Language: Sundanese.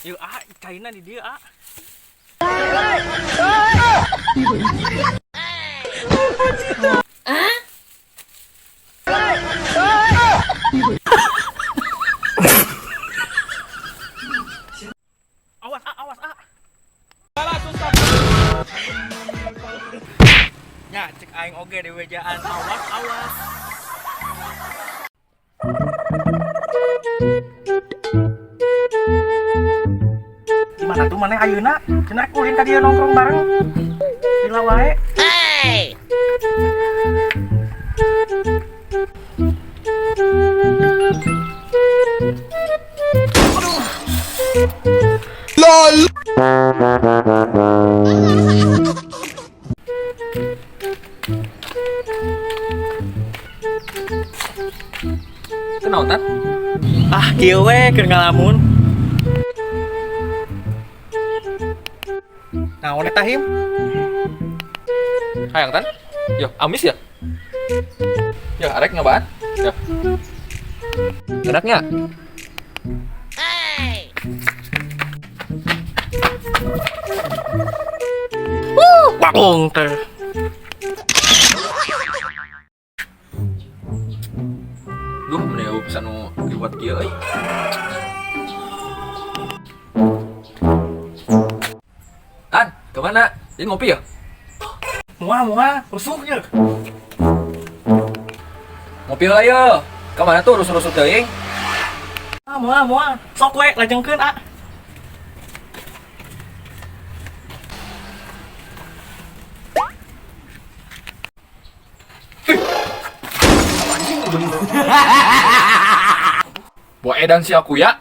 Yuk ah, caina di dieu ah. Awas ah, awas ah. Ya, cek aing oge di wejaan. Awas, awas. Gimana tuh mana ayeuna? Cenah ulin ka dieu nongkrong bareng. Lila wae. Kenal tan? Ah, kieu we keur ngalamun. Naon eta him? Hayang tan? Yo, amis ya? Yo, arek nyobaan? Yo. Enaknya? Bagong teh. Duh, meni eueuh pisan nu liwat kieu euy. Tan, kemana? Ini ngopi ya? Moal moal, rusuh ye. Ngopi lah yo. Kemana tuh rusuh-rusuh teuing? Ah, moal moal. Sok we lajengkeun ah. Bawa edan si aku ya.